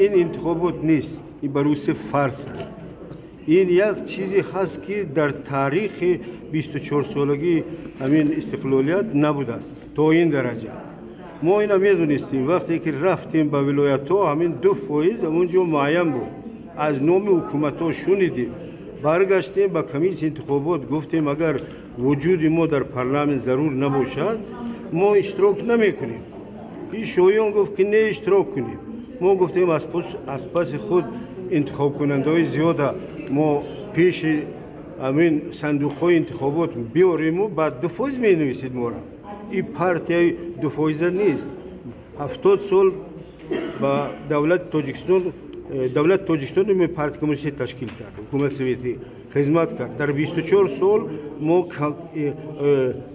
Ин интихобот нест, ин ба русӣ фарс аст. Ин як чизе ҳаст, ки дар таърихи 24-солагии ҳамин истиқлолият набудааст то ин дараҷа. Мо ина медонистем. Вақте ки рафтем ба вилоятҳо, ҳамин 2% ҳамон ҷо муайян буд. Аз номи ҳукуматҳо шунидем, баргаштем ба комиссияи интихобот, гуфтем, агар вуҷуди мо дар парламент зарур набошад, мо иштирок намекунем. Ин шоён гуфт, ки не, иштирок кунем. Мо гуфтем, аз паси худ интихобкунандаҳои зиёда мо пеши ҳамин сандуқҳои интихобот биёриму баъд 2% менависед мора. Ин партияи дуфоиза нест. 70 сол ба давлати Тоҷикистон, давлати Тоҷикистон партия коммунистӣ ташкил кард, ҳукумати советӣ хизмат кард. Дар 24 сол мо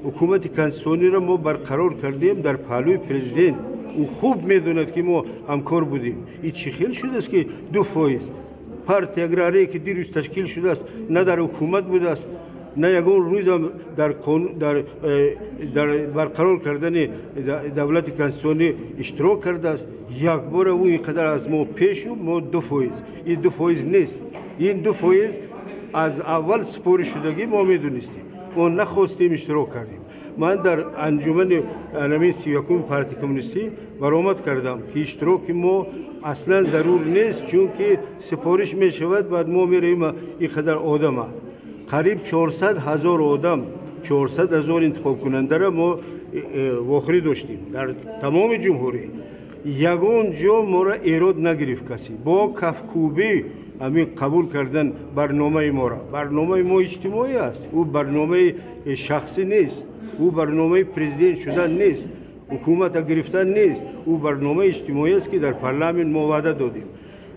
ҳукумати конститутсиониро мо барқарор кардем дар паҳлӯи президент. Ӯ хуб медонад, ки мо ҳамкор будем. Ин чӣ хел шудааст, ки 2%? Партия аграрие, ки дирӯз ташкил шудааст, на дар ҳукумат будааст, на ягон рӯзам дар барқарор кардани давлати конститутсионӣ иштирок кардааст. Якбора ӯ ин қадар аз мо пешу мо 2%. Ин 2% нест, ин 2% аз аввал супоришшудагӣ, мо медонистем, мо нахостем, иштирок кардем. Ман дар анҷумани анамин 31-уми партияи коммунистӣ баромад кардам, ки иштироки мо аслан зарур нест, чунки супориш мешавад, баъд мо меравем. Ин қадар одама, қариб 400 ҳазор одам, 400 ҳазор интихобкунандаро мо вохӯрӣ доштем дар тамоми ҷумҳурӣ. Ягон ҷо моро эрод нагирифт касе, бо кафкӯбӣ ҳамин қабул кардан барномаи моро. Барномаи мо иҷтимоӣ аст, ӯ барномаи шахсӣ нест, ӯ барномаи президент шудан нест, ҳукумата гирифтан нест, ӯ барномаи иҷтимоӣ аст, ки дар парламент мо ваъда додем.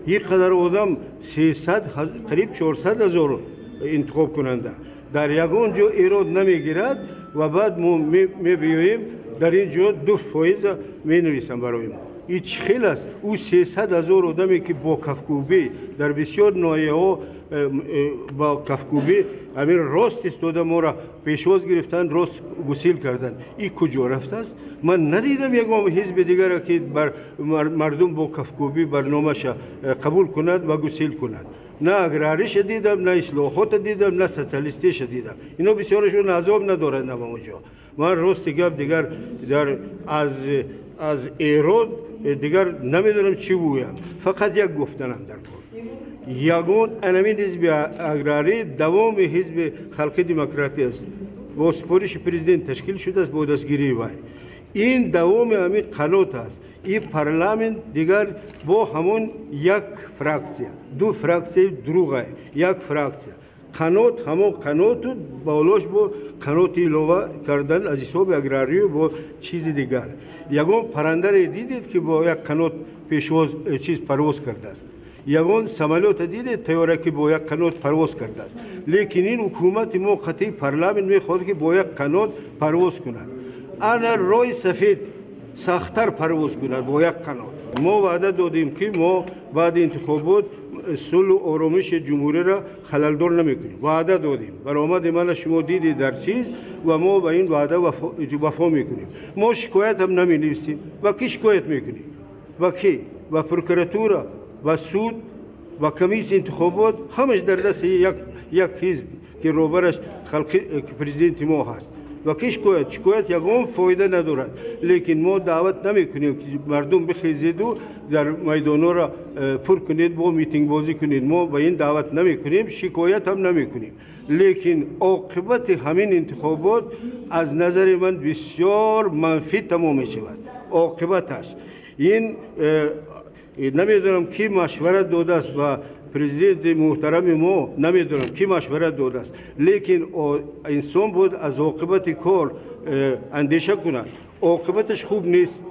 Ин қадар одам, 300, қариб 400 ҳазор интихобкунанда, дар ягон ҷо эрод намегирад ва баъд мо мебиёем, дар ин ҷо 2 фоиза менависам барои мо. Ин чӣ хел аст? Ӯ 300 ҳазор одаме, ки бо кафкӯбӣ дар бисёр ноҳияҳо бо кафкӯбӣ ҳамин рост истода моро пешвоз гирифтанд, рост гусил карданд, ин куҷо рафтааст? Ман надидам ягон ҳизби дигаре, ки мардум бо кафкӯбӣ барномаша қабул кунад ва гусил кунад. На аграриша дидам, на ислоҳота дидам, на социалистиша дидам. Ино бисёрашон азоб надоранд на онҷо. Ман, рости гап, дигар аз эрод дигар намедонам чӣ гӯям. Фақат як гуфтанам дар кор: ягон анамин ҳизби аграрӣ давоми ҳизби халқи демократӣ аст, бо супориши президент ташкил шудааст, бо дастгирии вай. Ин давоми ҳамин қанот аст. Ин парламент дигар бо ҳамон як фраксия, ду фраксияи дурӯға, як фраксия, қанот, ҳамон қаноту болош бо қаноти илова кардан аз ҳисоби аграрию бо чизи дигар. Ягон паррандаре дидед, ки бо як қанот пешвоз чиз парвоз кардааст? Ягон самолёта дидед, тайёра, ки бо як қанот парвоз кардааст? Лекин ин ҳукумати мо қатъи парламент мехоҳад, ки бо як қанот парвоз кунад. Ана роҳи сафед сахттар парвоз кунад бо як қанот. Мо ваъда додем, ки мо баъди интихобот сулҳу оромиши ҷумҳуриро халалдор намекунем. Ваъда додем, баромади мана шумо дидед дар чиз, ва мо ба ин ваъда вафо мекунем. Мо шикоятам наменависем. Ба кӣ шикоят мекунем? Ба кӣ? Ба прокуратура, ба суд, ба комиссияи интихобот? Ҳамаш дар дасти як ҳизб, ки роҳбараш халқи президенти мо ҳаст. Ва ки шикоят? Шикоят ягон фоида надорад. Лекин мо даъват намекунем, ки мардум бихезеду дар майдонҳоро пур кунед, бо митингбозӣ кунед. Мо ба ин даъват намекунем, шикоятам намекунем. Лекин оқибати ҳамин интихобот аз назари ман бисёр манфӣ тамом мешавад оқибаташ. Ин намедонам, кӣ машварат додааст ба президенти муҳтарами мо, намедонам, кӣ машварат додааст, лекин инсон бояд аз оқибати кор андеша кунад. Оқибаташ хуб нест.